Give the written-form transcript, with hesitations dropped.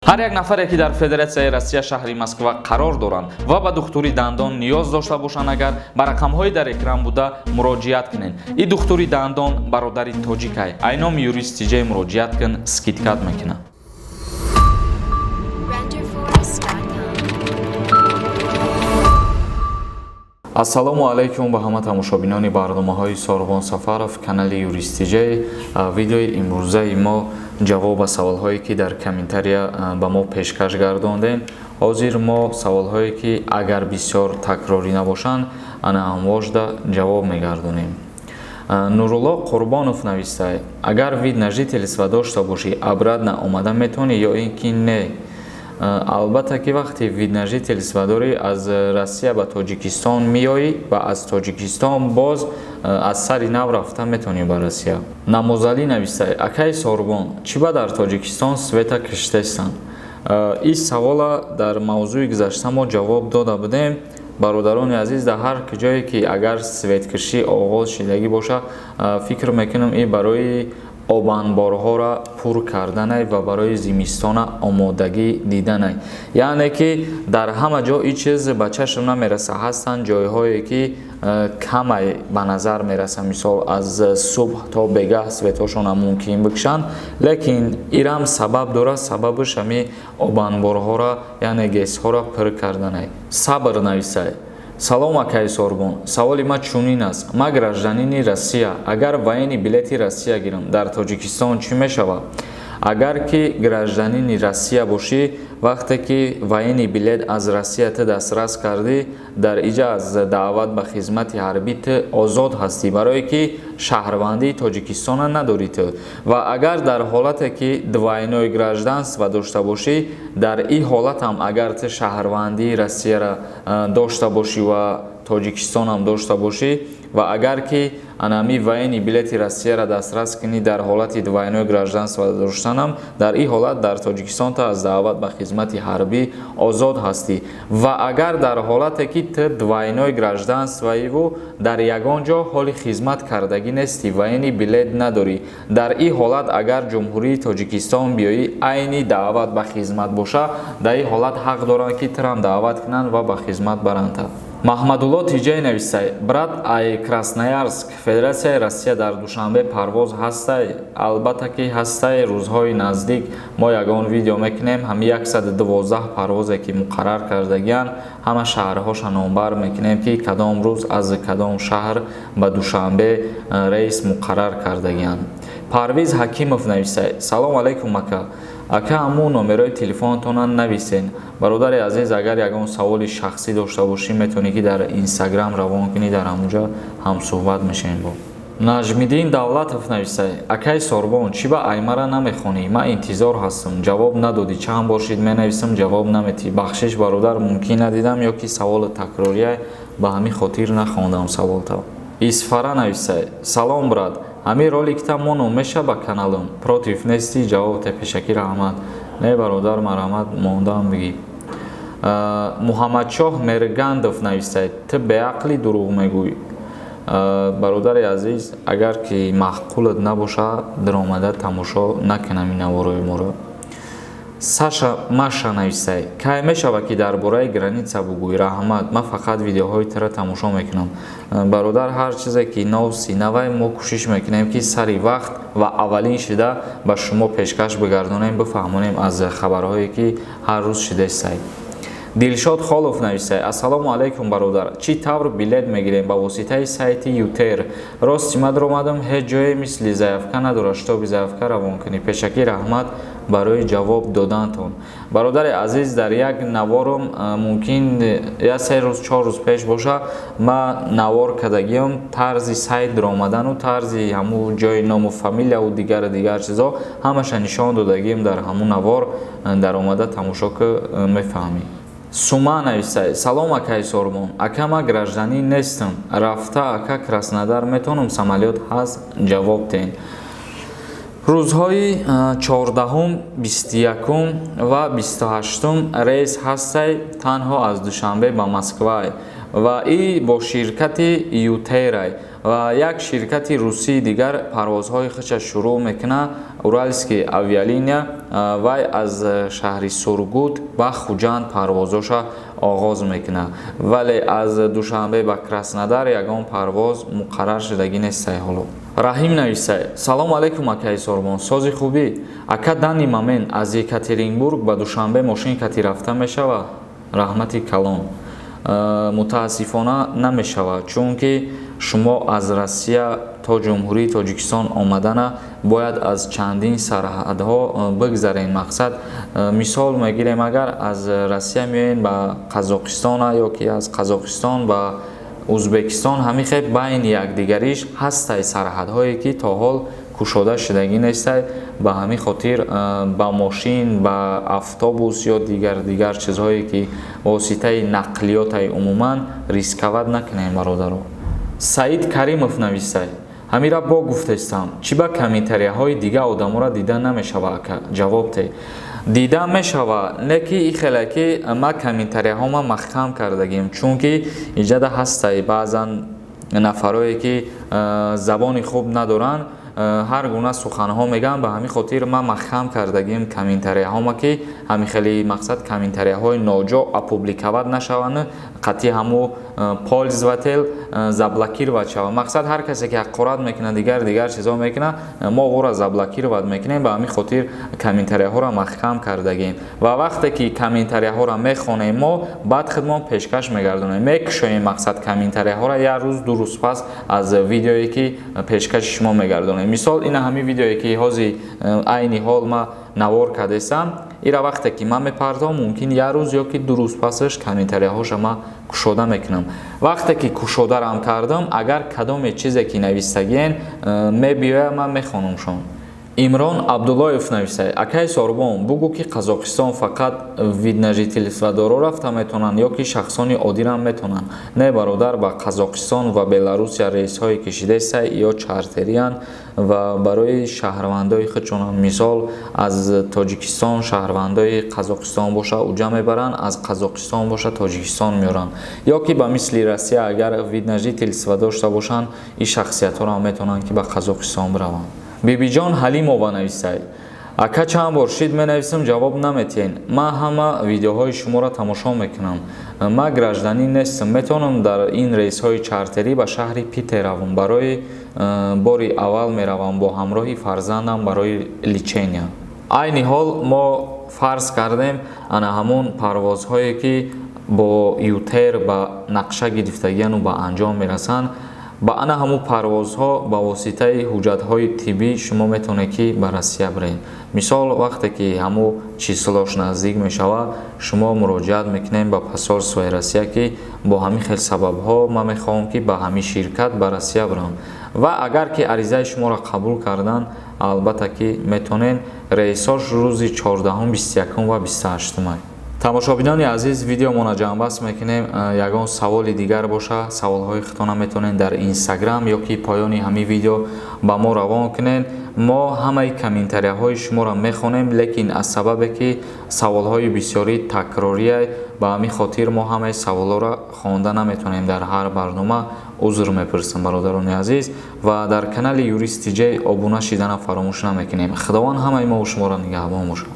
Ҳар як нафаре, ки дар Федератсияи Россия, шаҳри Москва қарор доранд ва ба духтури дандон ниёз дошта бошанд, агар ба рақамҳои дар экран буда муроҷиат кунед. И духтури дандон бародари тоҷикай. Ай номи Юрист Тиҷай муроҷиат кун, скидка т мекунад. Renderforest.com. Ассалому алайкум ба ҳама тамошобинони барномаҳои Сорбон Сафаров, канали Юрист Тиҷай. Видеои имрӯзаи мо ҷавоб ба саволҳое, ки дар комментария ба мо пешкаш гардондем. Ҳозир мо саволҳое, ки агар бисёр такрорӣ набошанд, ана ҳамвожда ҷавоб мегардонем. Нурулло Қурбонов навистай: «Агар вид на жительство дошта бошӣ, обратно омада метавонӣ ё ин ки не?» Албатта, ки вақте вид на жительство дорӣ, аз Россия ба Тоҷикистон меоӣ ва аз Тоҷикистон боз аз сари нав рафта метавонӣ ба Россия. Намозалӣ навистай: «Акаи Сорбон, чӣ ба дар Тоҷикистон свет а киштестанд?» Ин савола дар мавзӯи гузашта мо ҷавоб дода будем. Бародарони азиз, дар ҳар ҷое ки агар свет кашӣ оғоз шидагӣ боша, фикр мекунам, ин барои обанборҳоро пур карданай ва барои зимистона омодагӣ диданай. Яъне ки дар ҳама ҷо ин чиз ба чашм намераса. Ҳастанд ҷойҳое, ки камай ба назар мераса, мисол, аз субҳ то бегаҳ свет ҳошона мумкин бикушанд, лекин ирам сабаб дорад. Сабабаш ҳами обанборҳоро, яъне ГЭС ҳоро пур карданай. Сабр нависай: «Салом, акаи Сорбон, саволи ман чунин аст: ман гражданини Россия, агар военный билети Россия гирам, дар Тоҷикистон чӣ мешавад?» Агар ки гражданини Россия бошӣ, вақте ки военный билет аз Россия ту дастрас кардӣ, дар иҷа аз даъват ба хизмати ҳарбӣ ту озод ҳастӣ, барое ки шаҳрвандии Тоҷикистона надорӣ ту. Ва агар дар ҳолате ки двойное гражданство дошта бошӣ, дар ин ҳолатам агар ту шаҳрвандии Россияра дошта бошӣ ва Тоҷикистонам дошта бошӣ ва агар ки анами военный билети Россияра дастрас кунӣ, дар ҳолати двойное гражданство доштанам, дар ин ҳолат дар Тоҷикистон ту аз даъват ба хизмати ҳарбӣ озод ҳастӣ. Ва агар дар ҳолате ки ту двойное гражданство иву дар ягон ҷо ҳоли хизмат кардагӣ нестӣ, военный билет надорӣ, дар ин ҳолат агар Ҷумҳурии Тоҷикистон биёӣ, айни даъват ба хизмат боша, дар ин ҳолат ҳақ доранд, ки турам даъват кунанд ва ба хизмат баранд. Маҳмадулло Тиҷай нависай: «Брат, ай Красноярск, Федератсияи Россия, дар Душанбе парвоз ҳастай?» Албатта ки ҳастай. Рӯзҳои наздик мо ягон видео мекунем, ҳами 112 парвозе ки муқаррар кардагиянд, ҳама шаҳрҳоша номбар мекунем, ки кадом рӯз аз кадом шаҳр ба Душанбе рейс муқаррар кардагиянд. Парвиз Ҳакимов нависай: «Салом алайкум, ака. Ака, ҳамун номерои телефонатонро нависен». Бародари азиз, агар ягон саволи шахсӣ дошта бошӣ, метавонӣ ки дар Инстаграм равон кунӣ, дар ҳамунҷа ҳамсӯҳбат мешавем. Бо Наҷмиддин Давлатов нависай: «Акаи Сорбон, чӣ ба аймара намехонӣ? Ман интизор ҳастам, ҷавоб надодӣ. Чанд бор шид менависам, ҷавоб наметӣ». Бахшиш, бародар, мумкин надидам ё ки саволи такрория, ба ҳамин хотир нахондам саволта. Исфара нависай: «Салом, брат, ҳамин ролик та моно меша ба каналам? Против нестӣ? Ҷавоб те, пешакӣ раҳмат». Не, бародар, марҳамат, мондаам бигӣ. Муҳаммадшоҳ Мергандов нависай: «Ту беақлӣ, дурӯғ мегӯй». Бародари азиз, агар ки маъқулат набоша, даромада тамошо накун ҳамин наворои моро. Саша Маша нависай: «Кай мешавад, ки дар бораи граница бугӯй? Раҳмат, ман фақат видеоҳои тура тамошо мекунам». Бародар, ҳар чизе ки новости навай, мо кӯшиш мекунем, ки сари вақт ва аввалин шида ба шумо пешкаш бигардонем, бифаҳмонем аз хабарҳое, ки ҳар рӯз шидастай. Дилшод Холов нависай: «Ассалому алайкум, бародар, чӣ тавр билет мегирем ба воситаи сайти ЮТэйр? Рости ма даромадам, ҳеҷ ҷое мисли заявка надорад, чтобы заявка равон кунӣ. Пешакӣ раҳмат барои ҷавоб додантон». Бародари азиз, дар як наворум, мумкин як 3 рӯз, 4 рӯз пеш боша, ма навор кардагиам, тарзи сайт даромадану тарзи ҳамун ҷои ному фамилияву дигару дигар чизо ҳамаша нишон додагиам. Дар ҳамун навор даромада тамошо ки, мефаҳмӣ. Сума нависай: «Салом, акаи Сорбон. Ака, ман гражданин нестам, рафта ака Краснодар метавонам? Самолёт ҳаст? Ҷавоб диҳед». Рӯзҳои 14-ум, 21-ум ва 28-ум рейс ҳастай, танҳо аз Душанбе ба Москвай ва и бо ширкати ЮТэйрай. Ва як ширкати русии дигар парвозҳои худша шурӯъ мекунад, Уральские авиалиния. Вай аз шаҳри Сургут ба Хуҷанд парвозоша оғоз мекунад, вале аз Душанбе ба Краснодар ягон парвоз муқаррар шудагӣ нестай ҳоло. Раҳим нависай: «Салому алайкум, акаи Сорбон, сози хубӣ, ака? Данный момент аз Екатеринбург ба Душанбе мошин кати рафта мешавад? Раҳмати калон». Мутаассифона, намешавад, чунки шумо аз Россия то Ҷумҳурии Тоҷикистон омадана бояд аз чандин сарҳадҳо бигзарен. Мақсад, мисол мегирем, агар аз Россия меоен ба Қазоқистона ё ки аз Қазоқистон ба Ӯзбекистон, ҳамин хел байни якдигариш ҳастай сарҳадҳое, ки то ҳол кушода шудагӣ нестай. Ба ҳамин хотир ба мошин, ба автобус ё дигар дигар чизҳое, ки воситаи нақлиётай, умуман рисковать накунем, бародаро. Саид Каримов нависай: «Ҳамира бо гуфтестам, чӣ ба комментарияҳои дига одаморо дида намешава, ака, ҷавоб те». Дида мешава, не ки и хеле ки ма комментарияҳома маҳкам кардагим, чунки иҷада ҳастай баъзан нафарое, ки забони хуб надоранд, ҳар гуна суханҳо мегӯянд. Ба ҳамин хотир ман маҳкам кардагим комментарияҳома, ки ҳамин хели, мақсад, комментарияҳои ноҷо опубликовать нашаванд, қатъи ҳаму пользователь заблокировать шавад. Мақсад, ҳар касе ки ҳақорат мекунад, дигар дигар чизҳо мекунад, мо ӯро заблокировать мекунем. Ба ҳамин хотир комментарияҳоро маҳкам кардагим ва вақте ки комментарияҳоро мехонем, мо баъд худмон пешкаш мегардонем, мекушоем. Мақсад, комментарияҳоро як рӯз, 2 рӯз пас аз видеое ки пешкаши шумо мегардонем. Мисол, ина ҳамин видеое ки ҳозир айни ҳол ма навор кардесам, ира вақте ки ман мепартом, мумкин як рӯз ё ки 2 рӯз пасаш комментарияҳоша ман кушода мекунам. Вақте ки кушодарам кардам, агар кадоме чизе ки навистагиен мебиёя, ман мехонамшон. Имрон Абдуллоев нависад: «Акаи Сорбон, бугӯ, ки Қазоқистон фақат вид на жительстводоро рафта метавонанд ё ки шахсони оддирам метавонанд?» Не, бародар, ба Қазоқистон ва Беларусия рейсҳое кишидесай ё чартериянд ва барои шаҳрвандои худшонанд. Мисол, аз Тоҷикистон шаҳрвандои Қазоқистон боша, уҷа мебаранд, аз Қазоқистон боша, Тоҷикистон меоранд. Ё ки ба мисли Россия, агар вид на жительство дошта бошанд, ин шахсиятҳоро метавонанд, ки ба Қазоқистон бираванд. Бибиҷон Ҳалимова нависай: «Ака, чанд бор шид менависам, ҷавоб наметиҳен. Ман ҳама видеоҳои шуморо тамошо мекунам. Ман гражданин нестам, метавонам дар ин рейсҳои чартерӣ ба шаҳри Питер равам? Барои бори аввал меравам бо ҳамроҳи фарзандам барои лечения». Айни ҳол мо фарз кардем, ана ҳамун парвозҳое, ки бо ЮТэйр ба нақша гирифтагияну ба анҷом мерасанд, ба ана ҳамун парвозҳо ба воситаи ҳуҷҷатҳои тиббӣ шумо метавонед, ки ба Россия биред. Мисол, вақте ки ҳамун числош наздик мешавад, шумо муроҷиат мекунед ба посольствои Россия, ки бо ҳамин хел сабабҳо ман мехоҳам, ки ба ҳамин ширкат ба Россия бирам. Ва агар ки аризаи шуморо қабул карданд, албатта ки метавонед. Рейсҳош рӯзи 14, 21 ва 28 май. Тамошобинони азиз, видеомонро ҷамъбаст мекунем. Ягон саволи дигар боша, саволҳои худтона метавонед дар Инстаграм ё ки поёни ҳамин видео ба мо равон кунед. Мо ҳамаи комментарияҳои шуморо мехонем, лекин аз сабабе ки саволҳои бисёрӣ такрория, ба ҳамин хотир мо ҳамаи саволҳоро хонда наметавонем дар ҳар барнома. Узр мепурсам, бародарони азиз, ва дар канали Юрист Тиҷей обуна шидана фаромӯш намекунем. Худованд ҳамаи мову шуморо нигаҳбон бошад.